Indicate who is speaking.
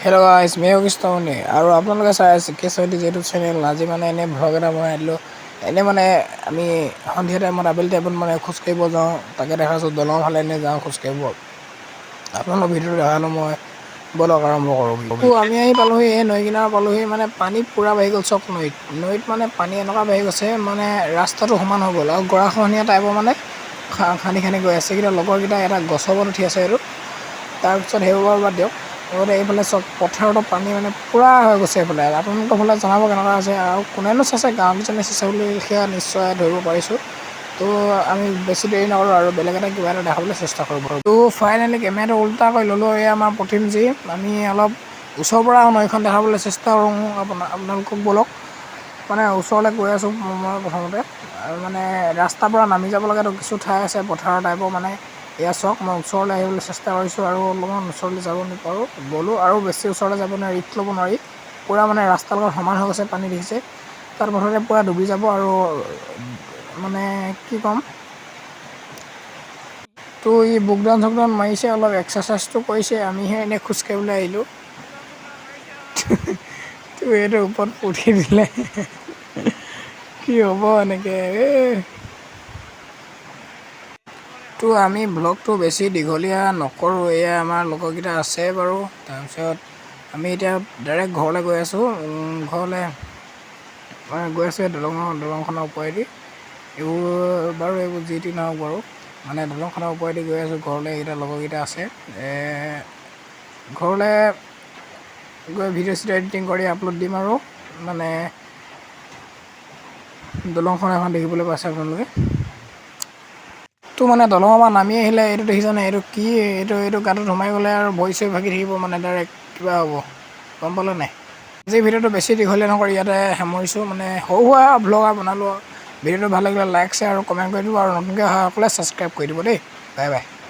Speaker 1: Hello' guys, মই কৃষ্ণমণি আৰু আপোনালোকে চাই আছে কে ছয়টি যিটো চেনেল। আজি মানে এনেই ভ্লগ এটা বনাই দিলোঁ। এনেই মানে আমি সন্ধিয়া টাইমত, আবেলি টাইমত মানে খোজকাঢ়িব যাওঁ, তাকে দেখাইছোঁ। দলঙৰ ফালে এনেই যাওঁ খোজকাঢ়িব, আপোনালোক ভিডিঅ'টো দেখালোঁ মই। ব'লক, আৰম্ভ কৰোঁ। আমি আহি পালোহি, এই নৈ কিনাৰ পালোহি। মানে পানী পূৰা বাঢ়ি গ'ল। চব নৈত নৈত মানে পানী এনেকুৱা বাঢ়ি গৈছে, মানে ৰাস্তাটো সমান হৈ গ'ল আৰু গৰাখহনীয়া টাইপৰ মানে খান্দি খান্দি গৈ আছে। কিন্তু লগৰকেইটা এটা গছৰ ওপৰত উঠি আছে এইটো। তাৰপিছত সেইবোৰ বাদ দিয়ক। লগতে এইফালে চব পথাৰতো পানী মানে পূৰা হৈ গৈছে এইফালে। আপোনালোকৰ ফালে জনাব কেনেকুৱা আছে আৰু কোনেনো চাইছে, গাঁৱৰ কেইজনে চাইছে বুলি সেয়া নিশ্চয় ধৰিব পাৰিছোঁ। তো আমি বেছি দেৰি নকৰোঁ আৰু বেলেগ এটা কিবা এটা দেখাবলৈ চেষ্টা কৰোঁ। তো ফাইনেলি কেমেৰাটো উল্টা কৰি ল'লোঁ। এই আমাৰ প্ৰতিম যি আমি অলপ ওচৰৰ পৰা নৈখন দেখাবলৈ চেষ্টা কৰোঁ আপোনালোকক। ব'লক, মানে ওচৰলৈ গৈ আছোঁ মই প্ৰথমতে। আৰু মানে ৰাস্তাৰ পৰা নামি যাব লগাতো কিছু ঠাই আছে পথাৰৰ টাইপৰ। মানে এয়া চাওক, মই ওচৰলৈ আহিবলৈ চেষ্টা কৰিছোঁ আৰু অলপমান ওচৰলৈ যাব নোৱাৰোঁ। গ'লোঁ আৰু বেছি ওচৰলৈ যাব নোৱাৰি, ৰিস্ক ল'ব নোৱাৰি। পূৰা মানে ৰাস্তাৰ লগত সমান হৈ গৈছে পানী, দেখিছে? তাত মুঠতে পূৰা ডুবি যাব আৰু মানে কি ক'ম। তো ই বুকডাউন চুকডাউন মাৰিছে, অলপ এক্সাৰচাইজটো কৰিছে। আমিহে এনেই খোজকাঢ়িবলৈ আহিলোঁ। তো এইটো ওপৰত উঠি দিলে কি হ'ব এনেকৈ এই। তো আমি ভ্লগটো বেছি দীঘলীয়া নকৰোঁ। এয়া আমাৰ লগৰকেইটা আছে বাৰু। তাৰপিছত আমি এতিয়া ডাইৰেক্ট ঘৰলৈ গৈ আছোঁ। ঘৰলৈ মানে গৈ আছোঁ এই দলংখনৰ ওপৰেদি। এইবোৰ বাৰু, এইবোৰ যি টি নহওক বাৰু, মানে দলংখনৰ ওপৰেদি গৈ আছোঁ ঘৰলৈ। এইকেইটা লগৰকেইটা আছে। ঘৰলৈ গৈ ভিডিঅ' চিডিঅ' এডিটিং কৰি আপলোড দিম। আৰু মানে দলংখন এখন দেখিবলৈ পাইছে আপোনালোকে। তো মানে দলঙৰ পৰা নামি আহিলে এইটো দেখিছেনে? এইটো কি? এইটো গাঁতত সোমাই গ'লে আৰু ভৰি চৰি ভাগি থাকিব, মানে ডাইৰেক্ট কিবা হ'ব, গম পালে নাই? আজি ভিডিঅ'টো বেছি দীঘলীয়া নকৰি ইয়াতে সামৰিছোঁ। মানে সৰু সুৰা ভ্লগ বনালোঁ। ভিডিঅ'টো ভাল লাগিলে লাইক, শ্বেয়াৰ আৰু কমেণ্ট কৰি দিব আৰু নতুনকৈ অহাসকলে ছাবস্ক্ৰাইব কৰি দিব দেই। Bye bye.